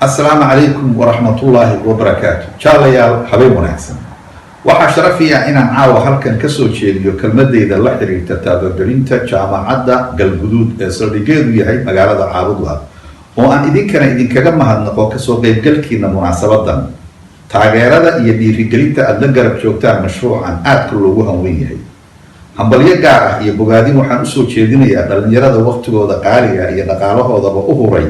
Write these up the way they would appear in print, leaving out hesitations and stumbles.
Asalaamu calaykum waraxmatullaahi wabarakaatu. Jaalayaal, habeen wanaagsan. Waxaa sharafiya inaan caawa halkan kasoo jeediyo kelmadeyda la xiriirta taabagelinta Jaamacadda Galguduud ee saldhigeedu yahay magaalada Caabudwaaq, oo aan idinkana idinkaga mahadnaqo kasoo qeybgalkiina munaasabadan, taageerada iyo dhiirigelinta aada la garab joogtaan mashruucan aadka loogu hanwen yahay. Hambalyo gaar ah iyo bogaadin waxaan usoo jeedinayaa dhalinyarada waqtigooda qaaliga iyo dhaqaalahoodaba u huray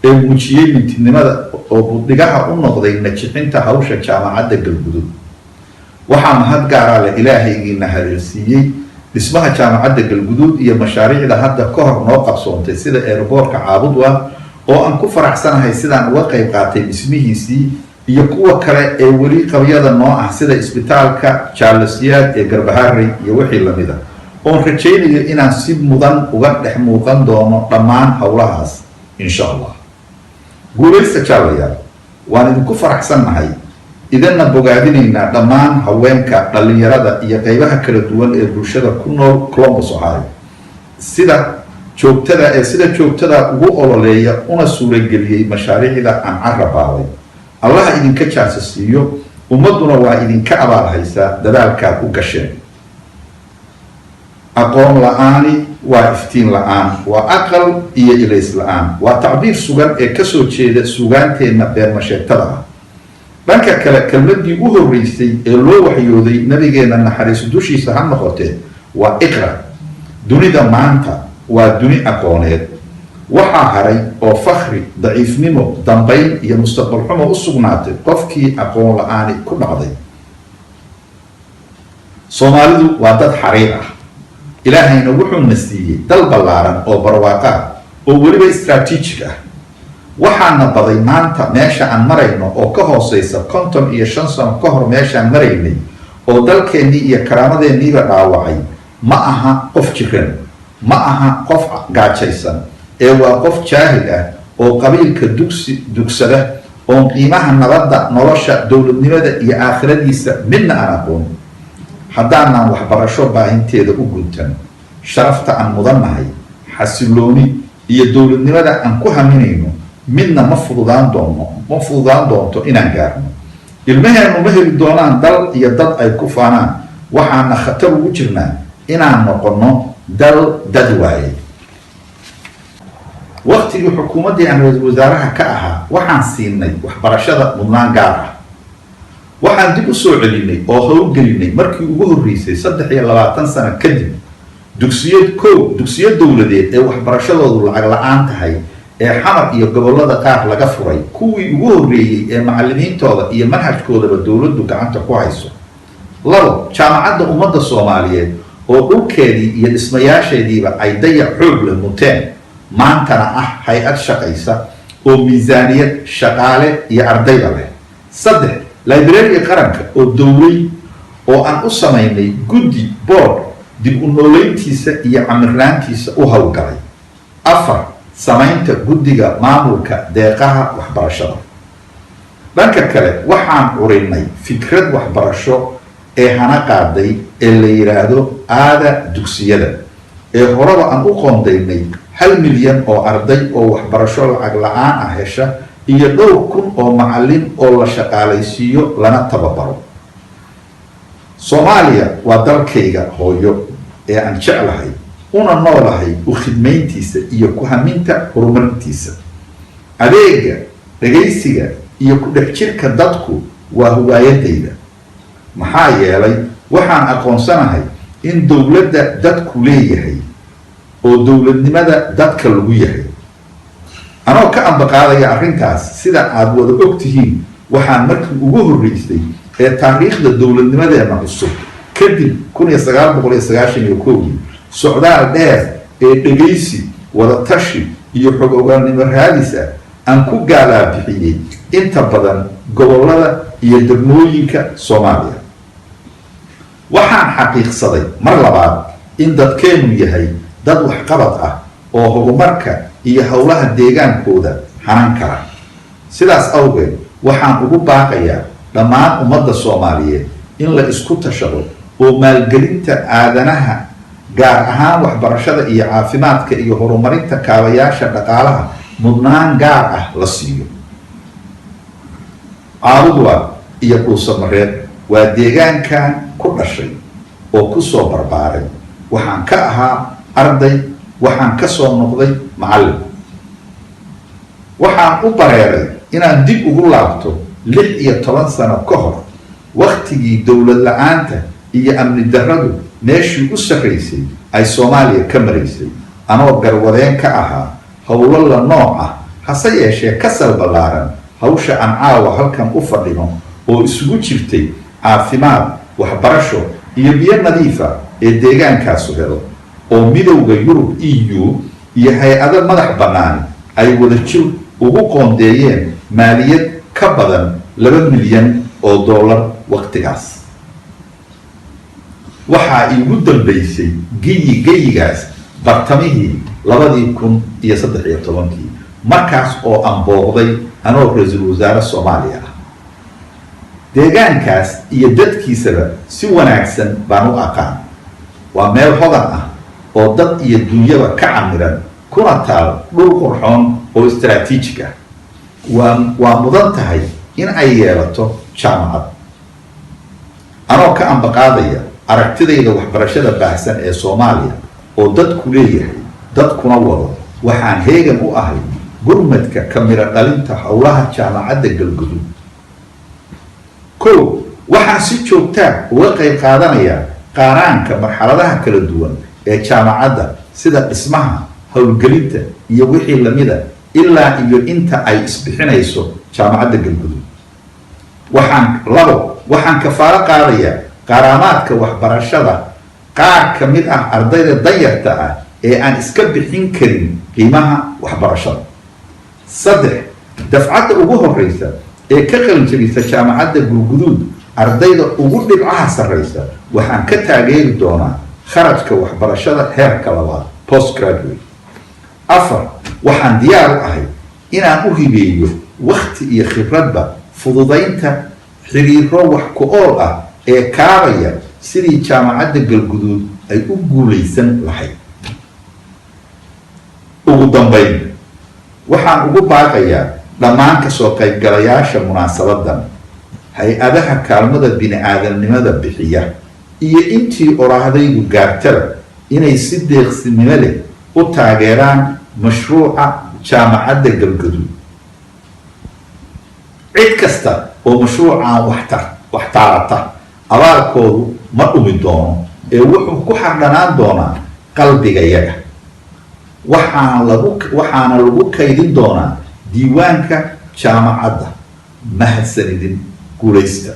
ee muujiyey mintinimada oo buddhigaha u noqday najixinta hawsha Jaamacadda Galgudud. Waxaa mahad gaaraa le Ilaahaygiina haleelsiiyey dhismaha Jaamacadda Galguduud iyo mashaariicda hadda ka hor noo qabsoontay, sida airportka Caabudwaaq oo aan ku faraxsanahay sidaan uga qayb qaatay dhismihiisii, iyo kuwa kale ee weli qabyada noo ah, sida isbitaalka Jaalasiyaad ee Garbaharey iyo wixii lamid a, oon rajaynayo inaan si mudan uga dhex muuqan doono dhammaan howlahaas, insha Allah. Guulaysta, jaalayaal. Waan idinku faraxsannahay, idinna bogaadinaynaa dhammaan haweenka, dhallinyarada iyo qeybaha kala duwan ee bulshada ku nool Columbus, Ohio, sida joogtada ugu ololeeya una suurageliyey mashaariicda aan carabaabay. Allaha idinka jaasa siiyo, ummadduna waa idinka abaal haysaa dadaalkaad u gasheen. Aqoon la-aani waa iftiin la-aan, waa aqal iyo ilays la-aan. Waa tacbiir sugan ee kasoo jeeda sugaanteenna beermasheegtada ah. Dhanka kale, kelmaddii u horreysay ee loo waxyooday nabigeenna, naxariis dushiisa ha noqotee, waa "Iqra". Dunida maanta waa duni aqooneed. Waxaa haray oo fakhri, daciifnimo, dambayn iyo mustaqbal xumo u sugnaatay qofkii aqoon la-aani ku dhacday. Soomaalidu waa dad xariir ah. Ilaahayna wuxuuna siiyey dal ballaaran oo barwaaqo ah oo weliba strategic ah. Waxaana baday maanta meesha aan marayno oo ka hooseysa 55 sano ka hor meeshaan maraynay, oo dalkeennii iyo karaamadeenniiba dhaawacay. Ma aha qof jiran, ma aha qof gaajaysan, ee waa qof jaahil ah oo qabiilka dugsi dugsada, oon qiimaha nabadda, nolosha, dowladnimada iyo aakhiradiisa midna aan aqoon. Haddaanaan waxbarasho baahinteeda u guntan, sharafta aan mudannahay, xasilooni iyo dowladnimada aan ku haminayno midna ma fududaan doono, ma fududaan doonto inaan gaarno. Ilmaheennu ma heli doonaan dal iyo dad ay ku faanaan. Waxaana khatar ugu jirnaa inaan noqonno dal dad waayay. Waktigii xukuumaddii aan ra-iisul wasaaraha ka ahaa, waxaan siinay waxbarashada mudnaan gaar ah. Waxaan dib u soo celinay oo howlgelinay markii ugu horreysay 23 sano kadib dugsiyo kow dugsiyo dowladeed ee waxbarashadoodu lacag la-aan tahay ee Xamar iyo gobollada qaar laga furay, kuwii ugu horreeyey ee macallimiintooda iyo manhajkoodaba dowladdu gacanta ku hayso. Labo, Jaamacadda Ummadda Soomaaliyeed oo dhulkeedii iyo dhismayaasheediiba ay dayac xoog leh muteen, maantana ah hay-ad shaqaysa oo miisaaniyad, shaqaale iyo ardayba leh. Saddex, librariga qaranka oo dowlay oo aan u samaynay guddi, board, dib u nooleyntiisa iyo camirnaantiisa u howlgalay. Afar, samaynta guddiga maamulka deeqaha waxbarashada. Dhanka kale, waxaan curinay fikrad waxbarasho ee hana qaaday ee la yidhaahdo aada dugsiyada, ee horeba aan u qoondaynay 1 milyan oo arday oo waxbarasho lacag la-aan ah hesha iyo dhowr kun oo macallin oo la shaqaalaysiiyo lana tababaro. Soomaaliya waa dalkayga hooyo ee aan jeclahay, una noolahay u khidmayntiisa iyo ku haminta horumarintiisa. Adeega, dhagaysiga iyo ku dhex jirka dadku waa huwaayadayda, maxaa yeelay waxaan aqoonsanahay in dowladda dadku leeyahay oo dowladnimada dadka lagu yahay. Anoo ka ambaqaadaya arrintaas, sida aada wada og tihiin, waxaan markii ugu horreysay ee taariikhda dowladnimadeena cusub kadib 1991-dii socdaal dheer ee dhegaysi, wadatashi iyo xog ogaannimo raadis ah aan ku gaalaa bixiyey inta badan gobollada iyo degmooyinka Soomaaliya. Waxaan xaqiiqsaday mar labaad in dadkeenu yahay dad waxqabad ah oo horumarka iyo howlaha deegaankooda hanan kara. Sidaas awgeed, waxaan ugu baaqayaa dhammaan ummadda Soomaaliyeed in la isku tashado oo maalgelinta aadanaha, gaar ahaan waxbarashada iyo caafimaadka iyo horumarinta kaabayaasha dhaqaalaha, mudnaan gaar ah la siiyo. Caabudwaaq iyo Dhuusamareeb waa deegaankan ku dhashay oo ku soo barbaaray. Waxaan ka ahaa arday, waxaan ka soo noqday macallin. Waxaan u bareeray inaan dib ugu laabto 16 sano ka hor, waktigii dowlad la-aanta iyo amni darradu meeshii u sarraysay ay Soomaaliya ka maraysay, anoo garwadeen ka ahaa howlo la nooc ah, hase yeeshee ka sal ballaaran hawsha aan caawa halkan u fadhino, oo isugu jirtay caafimaad, waxbarasho iyo biyo nadiifa ee deegaankaasu helo, oo Midowda Yurub EU iyo hay-ado madax bannaani ay wadajir ugu qoondeeyeen maaliyad ka badan 2 milyan oo dollar waqtigaas. Waxaa iigu dambeysay geyigaas bartamihii 2013-kii, markaas oo aan booqday anoo ra-iisul wasaare Soomaaliya ah. Deegaankaas iyo dadkiisaba si wanaagsan baan u aqaan. Waa meel hodan ah oo dad iyo dunyaba ka camiran, kuna taal dhul qurxoon oo istaraatiijig ah. Waa mudan tahay in ay yeelato jaamacad. Anoo ka ambaqaadaya aragtidayda waxbarashada baahsan ee Soomaaliya oo dadku leeyahay dadkuna wado, waxaan heegan u ahay gurmadka ka miro dhalinta howlaha Jaamacadda Galguduud. Kow, waxaan si joogtaa uga qayb qaadanayaa qaaraanka marxaladaha kala duwan ee jaamacadda, sida dhismaha, howlgelinta iyo wixii lamida, ilaa iyo inta ay isbixinayso Jaamacadda Galguduud. Waxaan labo, waxaan kafaalo qaadayaa qaaraamaadka waxbarashada qaar ka mid ah ardayda danyarta ah ee aan iska bixin karin qiimaha waxbarashada. Saddex, dafcadda ugu horeysa ee ka qalinjabisa Jaamacadda Galguduud, ardayda ugu dhibcaha sarreysa waxaan ka taageeri doonaa kharajka waxbarashada heerka labaad, post graduate. Afar, waxaan diyaar u ahay inaan u hibeeyo wakti iyo khibradba fududaynta xiriiro wax ku ool ah ee kaabaya sidii Jaamacadda Galguduud ay u guulaysan lahayd. Ugu dambayn, waxaan ugu baaqayaa dhammaan kasoo qaybgalayaasha munaasabadan, hay-adaha kaalmada bini-aadamnimada bixiya iyo intii oraahdaydu gaartaba inay si deeqsinimo leh u taageeraan mashruuca Jaamacadda Galgaduud. Cid kasta oo mashruucan waxtar wax taarata abaalkoodu ma dhumi doono ee wuxuu ku xardhanaan doonaa qalbigayaga, waxaana lagu kaydin doonaa diiwaanka jaamacadda. Mahadsanidin, guulaysta.